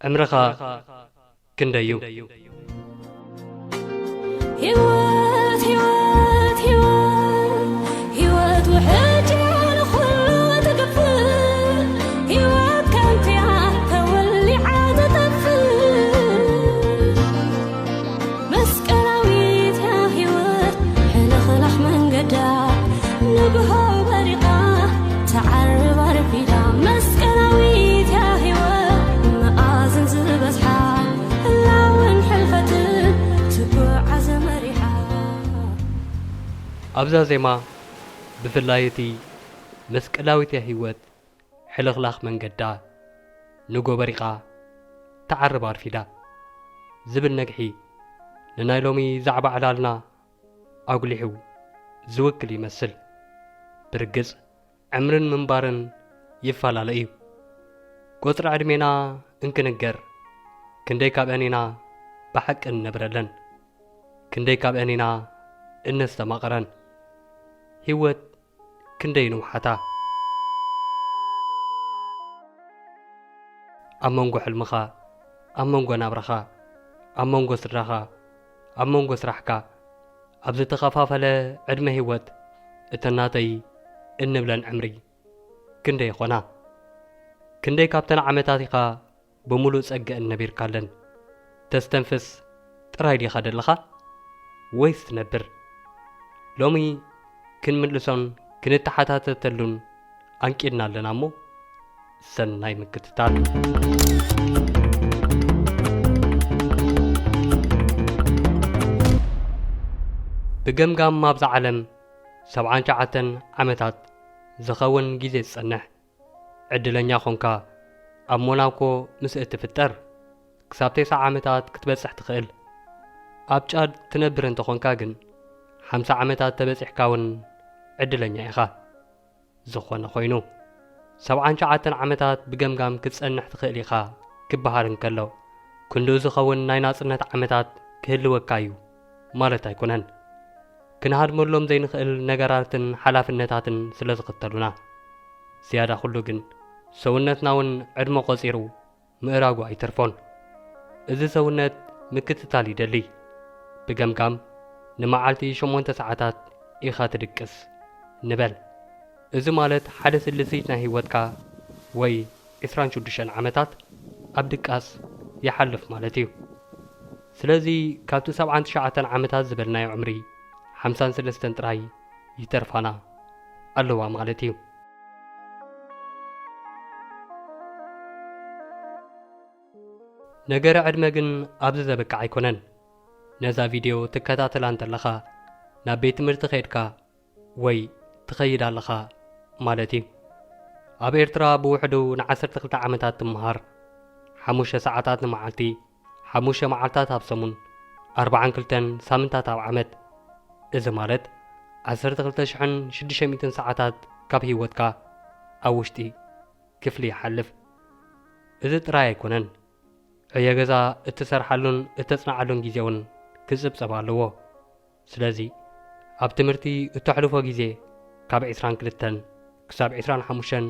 ዕምርኻ ክንደይ እዩ? ህይወት ህይወት ህይወት ህይወት ውሕጅ ንኹሉ ትግፍእ። ህይወት ከምቲያ ተወሊዓ ትጠፍእ። መስቀላዊት እያ ህይወት ሕልኽላኽ መንገዳ፣ ንግሆ በሪቓ ትዓርብ ኣርፊዳ። መስቀላዊት እያ ህይወት መኣዝን ዝበዝሓ፣ ህላወን ሕልፈትን ትጉዓዘ መሪሓ። ኣብዛ ዜማ ብፍላይ እቲ መስቀላዊት እያ ህይወት ሕልኽላኽ መንገዳ ንጎ በሪቓ ትዓርብ ኣርፊዳ ዝብል ነግሒ ንናይ ሎሚ ዛዕባ ዕላልና ኣጉሊሑ ዝውክል ይመስል። ብርግጽ ዕምርን ምንባርን ይፈላለ እዩ። ቁጽሪ ዕድሜና እንክንገር ክንደይ ካብአን ኢና ብሓቂ እንነብረለን? ክንደይ ካብአን ኢና እነስተማቕረን? ህይወት ክንደይ ንውሓታ? ኣብ መንጎ ሕልምኻ፣ ኣብ መንጎ ናብራኻ፣ ኣብ መንጎ ስድራኻ፣ ኣብ መንጎ ስራሕካ፣ ኣብ ዝተኸፋፈለ ዕድመ ህይወት እተን ናተይ እንብለን ዕምሪ ክንደይ ይኾና? ክንደይ ካብተን ዓመታት ኢኻ ብምሉእ ጸግአን ነቢርካለን? ተስተንፍስ ጥራይ ዲኻ ደለኻ ወይስ ትነብር? ሎሚ ክንምልሶን ክንተሓታተተሉን ኣንቂድና ኣለና እሞ ሰናይ ምክትታል። ብገምጋም ኣብዛ ዓለም ሰብዓን ትሽዓተን ዓመታት ዝኸውን ግዜ ዝጸንሕ ዕድለኛ ኾንካ ኣብ ሞናኮ ምስ እትፍጠር ክሳብ ተስዓ ዓመታት ክትበጽሕ ትኽእል። ኣብ ጫድ ትነብር እንተኾንካ ግን ሓምሳ ዓመታት ተበጺሕካ እውን ዕድለኛ ኢኻ። ዝኾነ ኾይኑ ሰብዓን ትሽዓተን ዓመታት ብገምጋም ክትጸንሕ ትኽእል ኢኻ ክበሃል እንከሎ ክንድኡ ዝኸውን ናይ ናጽነት ዓመታት ክህልወካ እዩ ማለት ኣይኮነን። ክንሃድመሎም ዘይንኽእል ነገራትን ሓላፍነታትን ስለ ዝኽተሉና። ዝያዳ ኩሉ ግን ሰውነትና እውን ዕድመ ቆጺሩ ምእራጉ ኣይተርፎን። እዚ ሰውነት ምክትታል ይደሊ። ብገምጋም ንመዓልቲ ሸሞንተ ሰዓታት ኢኻ ትድቅስ ንበል። እዚ ማለት ሓደ ስልሲት ናይ ህይወትካ ወይ ዕስራን ሽዱሽተን ዓመታት ኣብ ድቃስ ይሓልፍ ማለት እዩ። ስለዚ ካብቲ ሰብዓን ትሽዓተን ዓመታት ዝበልናዮ ዕምሪ ሓምሳን ሰለስተን ጥራይ ይተርፋና ኣለዋ ማለት እዩ። ነገረ ዕድመ ግን ኣብዚ ዘብቅዕ ኣይኮነን። ነዛ ቪድዮ ትከታተላ እንተለኻ ናብ ቤት ትምህርቲ ከይድካ ወይ ትኸይድ ኣለኻ ማለት እዩ። ኣብ ኤርትራ ብውሕዱ ንዓሰርተ ክልተ ዓመታት ትመሃር፣ ሓሙሽተ ሰዓታት ንመዓልቲ፣ ሓሙሽተ መዓልታት ኣብ ሰሙን፣ ኣርብዓን ክልተን ሳምንታት ኣብ ዓመት። እዚ ማለት ዓሰርተ ክልተ ሽሕን ሽዱሽተ ሚእትን ሰዓታት ካብ ህይወትካ ኣብ ውሽጢ ክፍሊ ይሓልፍ። እዚ ጥራይ ኣይኮነን፣ ዕዮ ገዛ እትሰርሓሉን እተጽንዓሉን ግዜ እውን ክጽብጸብ ኣለዎ። ስለዚ ኣብ ትምህርቲ እተሕልፎ ግዜ ካብ ዕስራን ክልተን ክሳብ ዕስራን ሓሙሽተን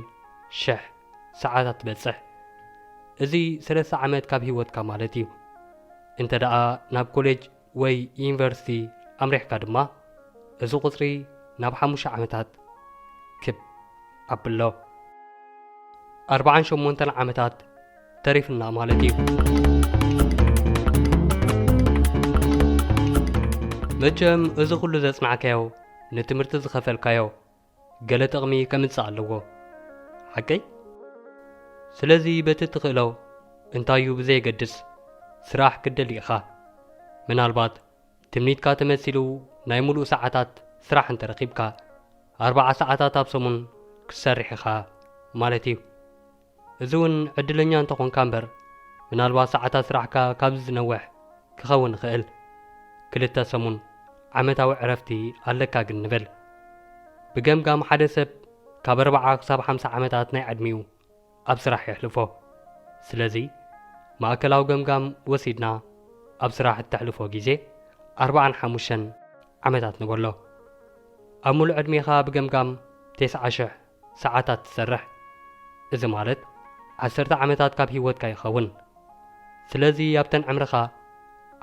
ሽሕ ሰዓታት ትበጽሕ። እዚ ሰለስተ ዓመት ካብ ህይወትካ ማለት እዩ። እንተ ደኣ ናብ ኮሌጅ ወይ ዩኒቨርሲቲ ኣምሪሕካ ድማ፣ እዚ ቁጽሪ ናብ ሓሙሽተ ዓመታት ክብ ኣብሎ። ኣርብዓን ሸሞንተን ዓመታት ተሪፍና ማለት እዩ። መቸም እዚ ኩሉ ዘጽናዕካዮ፣ ንትምህርቲ ዝኸፈልካዮ፣ ገለ ጥቕሚ ከምጽእ ኣለዎ። ሓቀይ? ስለዚ በቲ እትኽእሎ፣ እንታዩ ብዘየገድስ፣ ስራሕ ክትደሊ ኢኻ። ምናልባት ትምኒትካ ተመሲሉ ናይ ሙሉእ ሰዓታት ስራሕ እንተረኺብካ፣ ኣርብዓ ሰዓታት ኣብ ሰሙን ክትሰርሕ ኢኻ ማለት እዩ። እዚ እውን ዕድለኛ እንተኾንካ እምበር፣ ምናልባት ሰዓታት ስራሕካ ካብዚ ዝነውሕ ክኸውን ይኽእል። ክልተ ሰሙን ዓመታዊ ዕረፍቲ ኣለካ ግን ንበል። ብገምጋም ሓደ ሰብ ካብ ኣርብዓ ክሳብ ሓምሳ ዓመታት ናይ ዕድሚኡ ኣብ ስራሕ የሕልፎ። ስለዚ ማእከላዊ ገምጋም ወሲድና ኣብ ስራሕ እተሕልፎ ግዜ ኣርብዓን ሓሙሽተን ዓመታት ንበሎ። ኣብ ሙሉእ ዕድሜኻ ብገምጋም ተስዓ ሽሕ ሰዓታት ትሰርሕ። እዚ ማለት ዓሰርተ ዓመታት ካብ ህይወትካ ይኸውን። ስለዚ ኣብተን ዕምርኻ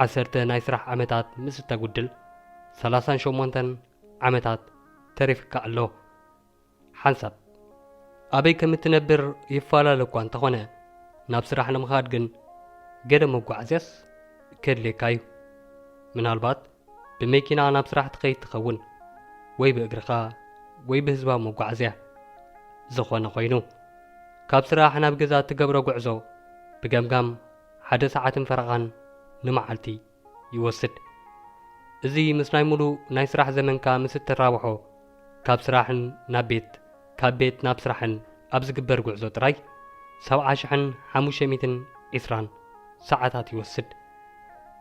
ዓሰርተ ናይ ስራሕ ዓመታት ምስ እተጉድል፣ ሰላሳን ሸሞንተን ዓመታት ተሪፍካ ኣሎ። ሓንሳብ ኣበይ ከም እትነብር ይፈላለ እኳ እንተኾነ፣ ናብ ስራሕ ንምኻድ ግን ገለ መጓዓዝያስ ከድልየካ እዩ። ምናልባት ብመኪና ናብ ስራሕ ትኸይድ ትኸውን፣ ወይ ብእግርኻ፣ ወይ ብህዝባዊ መጓዓዝያ። ዝኾነ ኮይኑ፣ ካብ ስራሕ ናብ ገዛ እትገብሮ ጉዕዞ ብገምጋም ሓደ ሰዓትን ፈረቓን ንመዓልቲ ይወስድ። እዚ ምስ ናይ ሙሉእ ናይ ስራሕ ዘመንካ ምስ እተራብሖ፣ ካብ ስራሕን ናብ ቤት፣ ካብ ቤት ናብ ስራሕን ኣብ ዝግበር ጉዕዞ ጥራይ ሰብዓ ሽሕን ሓሙሽተ ሚእትን ዕስራን ሰዓታት ይወስድ።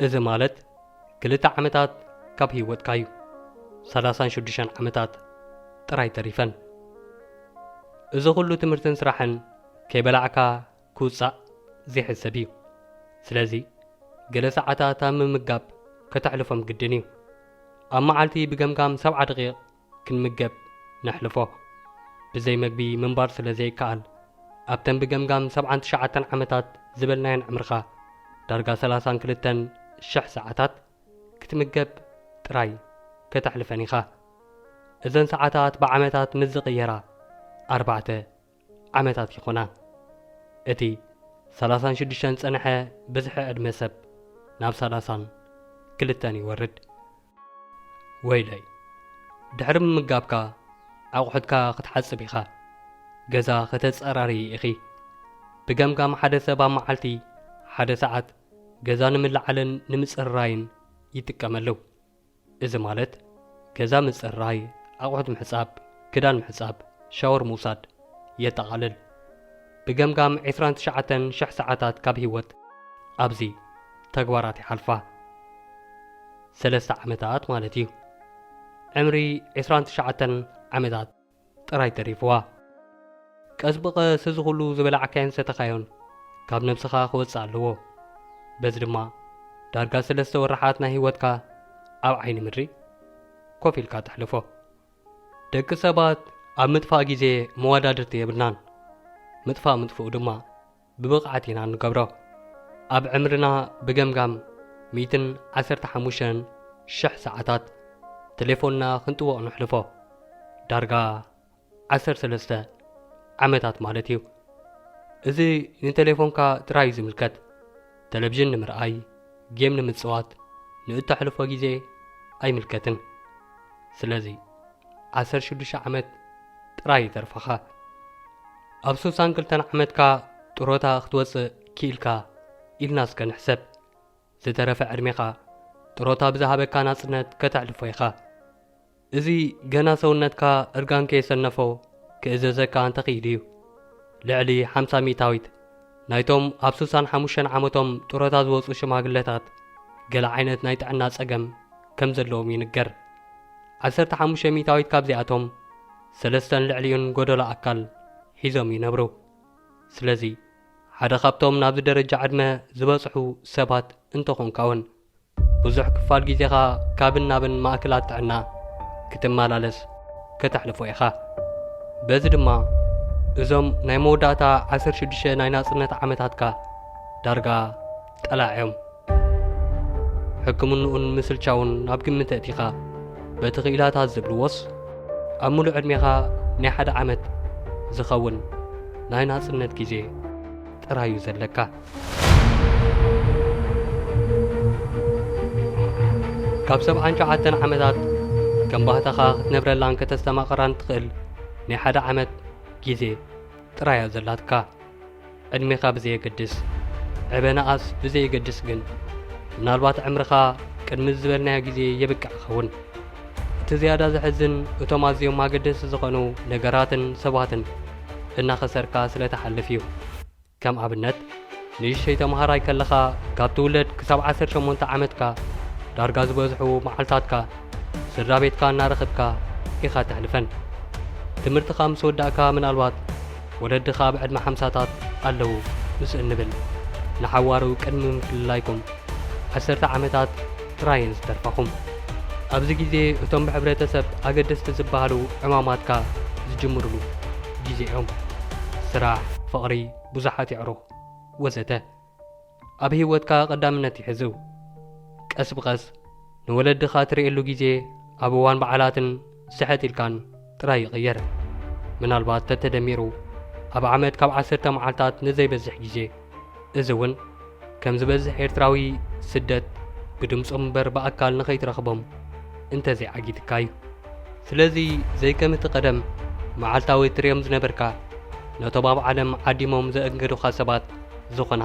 እዚ ማለት ክልተ ዓመታት ካብ ህይወትካ እዩ። ሰላሳን ሽዱሽተን ዓመታት ጥራይ ተሪፈን። እዚ ኩሉ ትምህርትን ስራሕን ከይበላዕካ ክውጻእ ዘይሕሰብ እዩ። ስለዚ ገለ ሰዓታት ኣብ ምምጋብ ከተሕልፎም ግድን እዩ። ኣብ መዓልቲ ብገምጋም ሰብዓ ደቂቕ ክንምገብ ነሕልፎ። ብዘይ መግቢ ምንባር ስለ ዘይከኣል፣ ኣብተን ብገምጋም ሰብዓን ትሽዓተን ዓመታት ዝበልናየን ዕምርኻ፣ ዳርጋ ሰላሳን ክልተን ሽሕ ሰዓታት ክትምገብ ጥራይ ከተሕልፈን ኢኻ። እዘን ሰዓታት ብዓመታት ምስ ዝቕየራ፣ ኣርባዕተ ዓመታት ይኾና። እቲ ሰላሳን ሽዱሽተን ዝጸንሐ ብዝሒ ዕድመ ሰብ ናብ ሰላሳን ክልተን ይወርድ። ወይለይ፣ ድሕሪ ምምጋብካ ኣቑሑትካ ክትሓጽብ ኢኻ። ገዛ ከተጸራርዪ ኢኺ። ብገምጋም ሓደ ሰብ ኣብ መዓልቲ ሓደ ሰዓት ገዛ ንምልዓልን ንምጽርራይን ይጥቀመሉ። እዚ ማለት ገዛ ምጽራይ፣ ኣቑሑት ምሕጻብ፣ ክዳን ምሕጻብ፣ ሻወር ምውሳድ የጠቓልል። ብገምጋም ዕስራን ትሽዓተን ሽሕ ሰዓታት ካብ ህይወት ኣብዚ ተግባራት ይሓልፋ። ሰለስተ ዓመታት ማለት እዩ። ዕምሪ ዕስራን ትሽዓተን ዓመታት ጥራይ ተሪፍዋ። ቀስ ብቐስ እዚ ኩሉ ዝበላዕካዮን ሰተኻዮን ካብ ነብስኻ ክወጽእ ኣለዎ። በዚ ድማ ዳርጋ ሰለስተ ወርሓት ናይ ህይወትካ ኣብ ዓይኒ ምድሪ ኮፍ ኢልካ ተሕልፎ። ደቂ ሰባት ኣብ ምጥፋእ ግዜ መወዳድርቲ የብልናን። ምጥፋእ ምጥፍኡ ድማ ብብቕዓት ኢና እንገብሮ። ኣብ ዕምርና ብገምጋም ሚእትን ዓሰርተ ሓሙሽተን ሽሕ ሰዓታት ቴሌፎንና ክንጥውቕ ነሕልፎ። ዳርጋ ዓሰርተ ሰለስተ ዓመታት ማለት እዩ። እዚ ንቴሌፎንካ ጥራይ እዩ ዝምልከት። ቴሌቪዥን ንምርኣይ፣ ጌም ንምጽዋት ንእተሕልፎ ግዜ ኣይምልከትን። ስለዚ ዓሰርተ ሽዱሽተ ዓመት ጥራይ ይተርፋኻ። ኣብ ሱሳን ክልተን ዓመትካ ጥሮታ ክትወጽእ ክኢልካ ኢልና እስከ ንሕሰብ። ዝተረፈ ዕድሜኻ ጥሮታ ብዝሃበካ ናጽነት ከተሕልፎ ኢኻ። እዚ ገና ሰውነትካ እርጋን ከየሰነፎ ክእዘዘካ እንተኽኢሉ እዩ። ልዕሊ ሓምሳ ሚእታዊት ናይቶም ኣብ ሱሳን ሓሙሽተን ዓመቶም ጥሮታ ዝወጹ ሽማግለታት ገለ ዓይነት ናይ ጥዕና ጸገም ከም ዘለዎም ይንገር። ዓሰርተ ሓሙሽተ ሚእታዊት ካብዚኣቶም ሰለስተን ልዕሊኡን ጎደሎ ኣካል ሒዞም ይነብሩ። ስለዚ ሓደ ካብቶም ናብዚ ደረጃ ዕድመ ዝበጽሑ ሰባት እንተኾንካ እውን፣ ብዙሕ ክፋል ግዜኻ ካብን ናብን ማእከላት ጥዕና ክትመላለስ ከተሕልፎ ኢኻ። በዚ ድማ እዞም ናይ መወዳእታ ዓሰርተ ሽዱሽተ ናይ ናጽነት ዓመታትካ ዳርጋ ጠላዕዮም። ሕክምንኡን ምስልቻውን ኣብ ግምት ኣእቲኻ፣ በቲ ክኢላታት ዝብልዎስ፣ ኣብ ምሉእ ዕድሜኻ ናይ ሓደ ዓመት ዝኸውን ናይ ናጽነት ግዜ ጥራይ እዩ ዘለካ። ካብ ሰብዓን ትሽዓተን ዓመታት ከም ባህታኻ ክትነብረላን ከተስተማቕራን ትኽእል ናይ ሓደ ዓመት ግዜ ጥራይ እያ ዘላትካ። ዕድሜኻ ብዘየገድስ፣ ዕበናኣስ ብዘየገድስ ግን፣ ምናልባት ዕምርኻ ቅድሚ ዝበልናዮ ግዜ የብቅዕ ይኸውን። እቲ ዝያዳ ዘሕዝን፣ እቶም ኣዝዮም ኣገደስቲ ዝኾኑ ነገራትን ሰባትን እናኸሰርካ ስለ ትሓልፍ እዩ። ከም ኣብነት፣ ንእሽተይ ተምሃራይ ከለኻ፣ ካብ ትውለድ ክሳብ ዓሰርተ ሸሞንተ ዓመትካ፣ ዳርጋ ዝበዝሑ መዓልታትካ ስድራ ቤትካ እናረኸብካ ኢኻ ተሕልፈን። ትምህርትኻ ምስ ወዳእካ፣ ምናልባት ወለድኻ ኣብ ዕድመ ሓምሳታት ኣለዉ ምስ እንብል፣ ንሓዋሩ ቅድሚ ምፍልላይኩም ዓሰርተ ዓመታት ጥራይ እየን ዝተርፋኹም። ኣብዚ ግዜ እቶም ብሕብረተሰብ ኣገደስቲ ዝበሃሉ ዕማማትካ ዝጅምርሉ ግዜ እዮም። ስራሕ፣ ፍቕሪ፣ ብዙሓት የዕሩኽ ወዘተ። ኣብ ህይወትካ ቀዳምነት ይሕዙ። ቀስ ብቐስ ንወለድኻ ትርእየሉ ግዜ ኣብ እዋን በዓላትን ስሕት ኢልካን ጥራይ ይቕየር። ምናልባት ተተደሚሩ ኣብ ዓመት ካብ ዓሰርተ መዓልታት ንዘይበዝሕ ግዜ። እዚ እውን ከም ዝበዝሕ ኤርትራዊ ስደት ብድምጾም እምበር ብኣካል ንኸይትረኽቦም እንተዘይዓጊትካ እዩ። ስለዚ ዘይከም እቲ ቀደም መዓልታዊ ትርእዮም ዝነበርካ ነቶም ኣብ ዓለም ዓዲሞም ዘእንገዱኻ ሰባት ዝኾና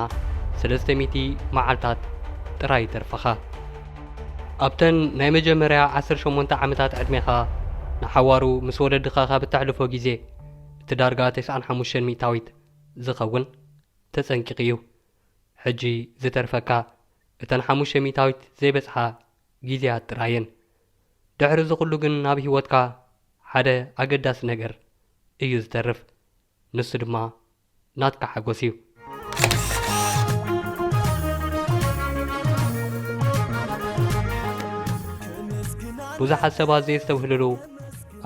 ሰለስተ ሚእቲ መዓልታት ጥራይ ይተርፈኻ። ኣብተን ናይ መጀመርያ ዓሰርተ ሸሞንተ ዓመታት ዕድሜኻ ንሓዋሩ ምስ ወለድኻ ካብ እተሕልፎ ግዜ እቲ ዳርጋ ተስዓን ሓሙሽተን ሚእታዊት ዝኸውን ተጸንቂቑ እዩ። ሕጂ ዝተርፈካ እተን ሓሙሽተ ሚእታዊት ዘይበጽሓ ግዜያት ጥራየን። ድሕሪ እዚ ኩሉ ግን ኣብ ህይወትካ ሓደ ኣገዳሲ ነገር እዩ ዝተርፍ። ንሱ ድማ ናትካ ሓጎስ እዩ። ብዙሓት ሰባት ዘየስተብህልሉ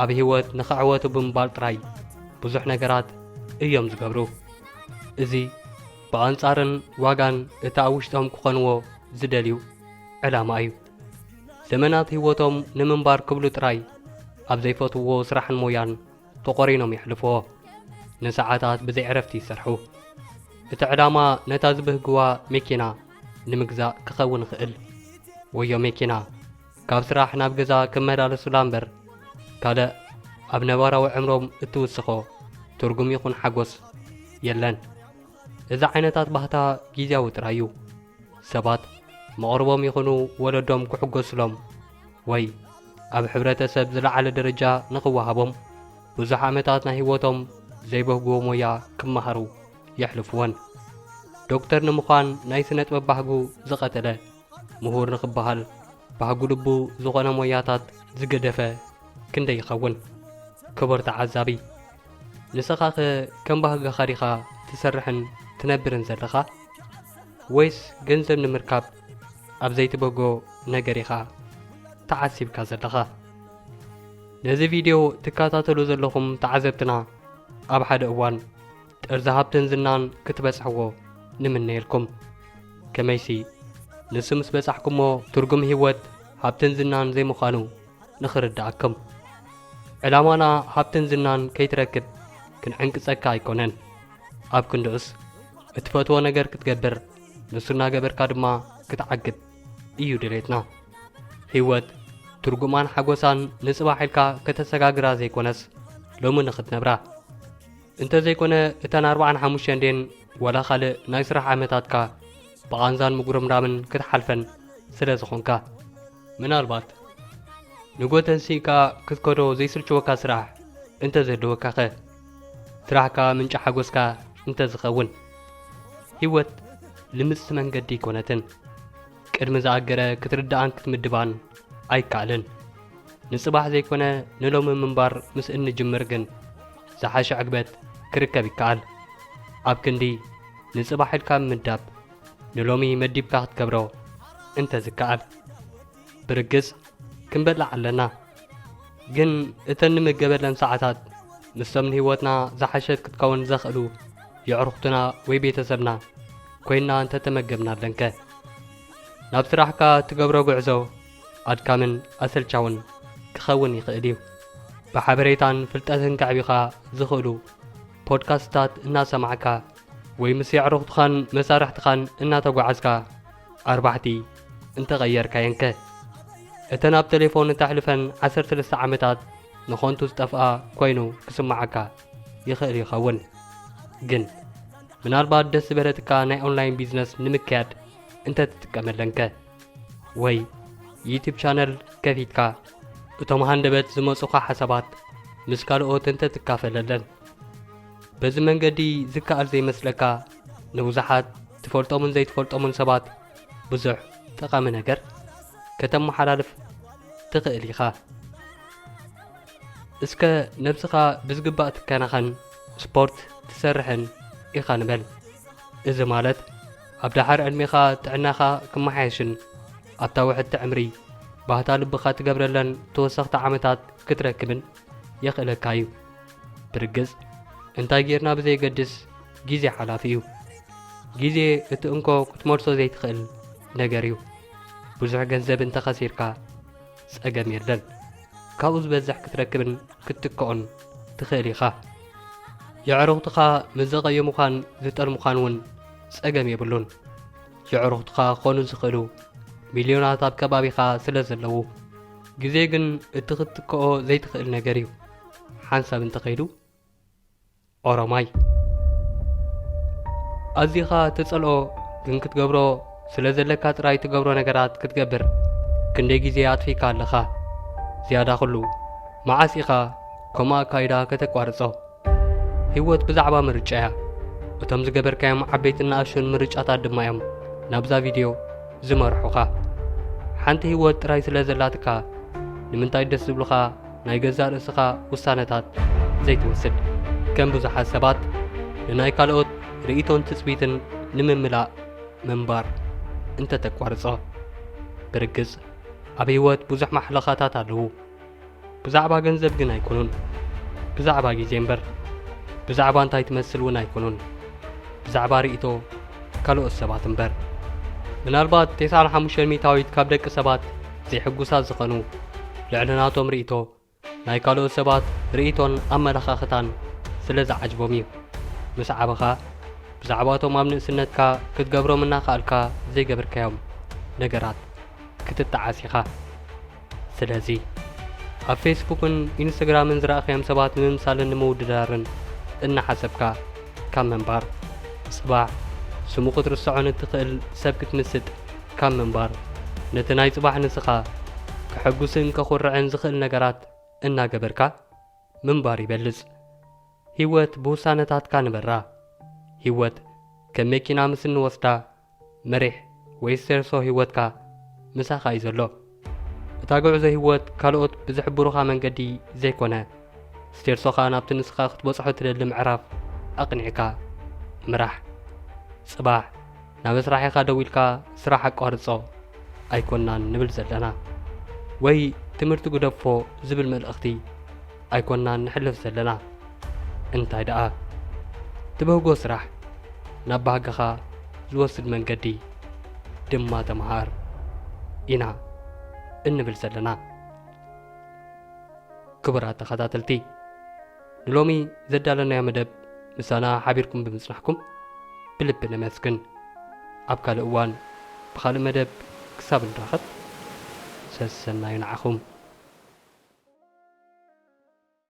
ኣብ ህይወት ንኽዕወቱ ብምባል ጥራይ ብዙሕ ነገራት እዮም ዝገብሩ። እዚ ብኣንጻርን ዋጋን እቲ ኣብ ውሽጦም ክኾንዎ ዝደልዩ ዕላማ እዩ። ዘመናት ህይወቶም ንምንባር ክብሉ ጥራይ ኣብ ዘይፈትውዎ ስራሕን ሞያን ተቖሪኖም የሕልፍዎ። ንሰዓታት ብዘይ ዕረፍቲ ይሰርሑ። እቲ ዕላማ ነታ ዝብህግዋ መኪና ንምግዛእ ክኸውን ይኽእል። ወዮ መኪና ካብ ስራሕ ናብ ገዛ ክመላለሱላ እምበር ካልእ ኣብ ነባራዊ ዕምሮም እትውስኾ ትርጉም ይኹን ሓጎስ የለን። እዚ ዓይነታት ባህታ ግዝያዊ ጥራይ እዩ። ሰባት መቕርቦም ይኹኑ ወለዶም ክሕጎሱሎም ወይ ኣብ ሕብረተሰብ ዝለዓለ ደረጃ ንኽወሃቦም ብዙሕ ዓመታት ናይ ህይወቶም ዘይበህግዎ ሞያ ክመሃሩ የሕልፍዎን። ዶክተር ንምዃን ናይ ስነ ጥበብ ባህጉ ዝቐተለ፣ ምሁር ንኽበሃል ባህጉ ልቡ ዝኾነ ሞያታት ዝገደፈ ክንደይ ይኸውን? ክቡር ተዓዛቢ፣ ንስኻኸ ከም ባህግኻ ዲኻ ትሰርሕን ትነብርን ዘለኻ? ወይስ ገንዘብ ንምርካብ ኣብ ዘይትበጎ ነገር ኢኻ ተዓሲብካ ዘለኻ? ነዚ ቪድዮ ትከታተሉ ዘለኹም ተዓዘብትና፣ ኣብ ሓደ እዋን ጥርዚ ሃብትን ዝናን ክትበጽሕዎ ንምነየልኩም። ከመይሲ፣ ንሱ ምስ በጻሕኩሞ ትርጉም ህይወት ሃብትን ዝናን ዘይምዃኑ ንኽርድኣኩም። ዕላማና ሃብትን ዝናን ከይትረክብ ክንዕንቅጸካ ኣይኮነን። ኣብ ክንድኡስ፣ እትፈትዎ ነገር ክትገብር፣ ንሱ እናገበርካ ድማ ክትዓግብ እዩ ድሌትና። ህይወት ትርጉማን ሓጎሳን ንጽባሕ ኢልካ ከተሰጋግራ ዘይኮነስ፣ ሎሚ ንኽትነብራ። እንተ ዘይኮነ፣ እተን ኣርባዓን ሓሙሽተን ደን ዋላ ካልእ ናይ ስራሕ ዓመታትካ ብቓንዛን ምጉርምራምን ክትሓልፈን ስለ ዝኾንካ። ምናልባት ንጎ ተንሲእካ ክትከዶ ዘይስልችወካ ስራሕ እንተ ዘድልወካኸ? ስራሕካ ምንጪ ሓጎስካ እንተ ዝኸውን? ህይወት ልምጽቲ መንገዲ ኣይኮነትን። ቅድሚ ዝኣገረ ክትርድኣን ክትምድባን ኣይከኣልን። ንጽባሕ ዘይኮነ ንሎሚ ምንባር ምስ እንጅምር ግን ዝሓሸ ዕግበት ክርከብ ይከኣል። ኣብ ክንዲ ንጽባሕ ኢልካ ምምዳብ፣ ንሎሚ መዲብካ ክትገብሮ እንተ ዝከኣል። ብርግጽ ክንበልዕ ኣለና። ግን እተን ንምገበለን ሰዓታት ምስቶም ንህይወትና ዝሓሸት ክትከውን ዘኽእሉ የዕሩኽትና ወይ ቤተሰብና ኮይንና እንተተመገብናለንከ? ናብ ስራሕካ እትገብሮ ጉዕዞ ኣድካምን ኣሰልቻውን ክኸውን ይኽእል እዩ። ብሓበሬታን ፍልጠትን ከዕቢኻ ዝኽእሉ ፖድካስትታት እናሰማዕካ ወይ ምስ የዕሩኽትኻን መሳርሕትኻን እናተጓዓዝካ ኣርባሕቲ እንተቐየርካየንከ? እተን ኣብ ቴሌፎን እተሕልፈን ዓሰርተ ሰለስተ ዓመታት ንኾንቱ ዝጠፍኣ ኮይኑ ክስምዓካ ይኽእል ይኸውን። ግን ምናልባት ደስ ዝበለትካ ናይ ኦንላይን ቢዝነስ ንምክያድ እንተትጥቀመለንከ? ወይ ዩቱብ ቻነል ከፊትካ እቶም ሃንደበት ዝመጹኻ ሓሳባት ምስ ካልኦት እንተትካፈለለን? በዚ መንገዲ ዝከኣል ዘይመስለካ ንብዙሓት ትፈልጦምን ዘይትፈልጦምን ሰባት ብዙሕ ጠቓሚ ነገር ከተመሓላልፍ ትኽእል ኢኻ። እስከ ነብስኻ ብዝግባእ ትከናኸን፣ ስፖርት ትሰርሕን ኢኻ ንበል። እዚ ማለት ኣብ ደሓር ዕድሜኻ ጥዕናኻ ክመሓየሽን ኣብታ ውሕድቲ ዕምሪ ባህታ ልብኻ ትገብረለን ተወሰኽቲ ዓመታት ክትረክብን የኽእለካ እዩ። ብርግጽ እንታይ ጌርና ብዘየገድስ ግዜ ሓላፊ እዩ። ግዜ እቲ እንኮ ክትመልሶ ዘይትኽእል ነገር እዩ። ብዙሕ ገንዘብ እንተኸሲርካ ጸገም የለን። ካብኡ ዝበዝሕ ክትረክብን ክትክኦን ትኽእል ኢኻ። የዕሩኽትኻ ምስ ዘቐየሙኻን ዝጠልሙኻን እውን ጸገም የብሉን። የዕሩኽትኻ ክኾኑ ዝኽእሉ ሚልዮናት ኣብ ከባቢኻ ስለ ዘለዉ። ግዜ ግን እቲ ክትክኦ ዘይትኽእል ነገር እዩ። ሓንሳብ እንተኸይዱ ኦሮማይ። ኣዚኻ ትጸልኦ ግን ክትገብሮ ስለ ዘለካ ጥራይ ትገብሮ ነገራት ክትገብር ክንደይ ግዜ ኣጥፊእካ ኣለኻ። ዝያዳ ኩሉ መዓስ ኢኻ ከምኡ ኣካይዳ ከተቋርጾ? ህይወት ብዛዕባ ምርጫ እያ። እቶም ዝገበርካዮም ዓበይትን ንኣሽቱን ምርጫታት ድማ እዮም ናብዛ ቪድዮ ዝመርሑኻ። ሓንቲ ህይወት ጥራይ ስለ ዘላትካ ንምንታይ ደስ ዝብሉኻ ናይ ገዛእ ርእስኻ ውሳነታት ዘይትወስድ? ከም ብዙሓት ሰባት ንናይ ካልኦት ርእይቶን ትጽቢትን ንምምላእ ምንባር እንተተቋርጾ? ብርግጽ ኣብ ህይወት ብዙሕ ማሕለኻታት ኣለዉ። ብዛዕባ ገንዘብ ግን ኣይኮኑን። ብዛዕባ ግዜ እምበር። ብዛዕባ እንታይ ትመስል እውን ኣይኮኑን። ብዛዕባ ርእይቶ ካልኦት ሰባት እምበር። ምናልባት ተስዓን ሓሙሽተን ሚእታዊት ካብ ደቂ ሰባት ዘይሕጉሳት ዝኾኑ ልዕሊ ናቶም ርእይቶ ናይ ካልኦት ሰባት ርእይቶን ኣመለኻኽታን ስለ ዝዓጅቦም እዩ። ምስ ዓበኻ ብዛዕባቶም ኣብ ንእስነትካ ክትገብሮም እናኸኣልካ ዘይገብርካዮም ነገራት ክትጠዓስ ኢኻ። ስለዚ ኣብ ፌስቡክን ኢንስታግራምን ዝረኣኻዮም ሰባት ንምምሳልን ንምውድዳርን እናሓሰብካ ካብ ምንባር፣ ጽባሕ ስሙ ክትርስዖ ንትኽእል ሰብ ክትምስጥ ካብ ምንባር፣ ነቲ ናይ ጽባሕ ንስኻ ከሐጉስን ከኹርዕን ዝኽእል ነገራት እናገበርካ ምንባር ይበልጽ። ህይወት ብውሳነታትካ ንበራ። ህይወት ከም መኪና ምስ እንወስዳ መሪሕ ወይ ስቴርሶ ህይወትካ ምሳኻ እዩ ዘሎ። እታ ጉዕዞ ህይወት ካልኦት ብዝሕብሩኻ መንገዲ ዘይኮነ፣ ስቴርሶኻ ናብቲ ንስኻ ክትበጽሖ ትደሊ ምዕራፍ ኣቕኒዕካ ምራሕ። ጽባሕ ናብ ስራሕ ኢኻ ደው ኢልካ ስራሕ ኣቋርጾ ኣይኮናን ንብል ዘለና፣ ወይ ትምህርቲ ግደፎ ዝብል መልእኽቲ ኣይኮናን ንሕልፍ ዘለና። እንታይ ደኣ፣ ትብህጎ ስራሕ ናብ ባህግኻ ዝወስድ መንገዲ ድማ ተመሃር ኢና እንብል ዘለና። ክቡራት ተኸታተልቲ፣ ንሎሚ ዘዳለናዮ መደብ ምሳና ሓቢርኩም ብምጽናሕኩም ብልቢ ነመስግን። ኣብ ካልእ እዋን ብኻልእ መደብ ክሳብ ንራኸብ፣ ሰሰናዩ ንዓኹም።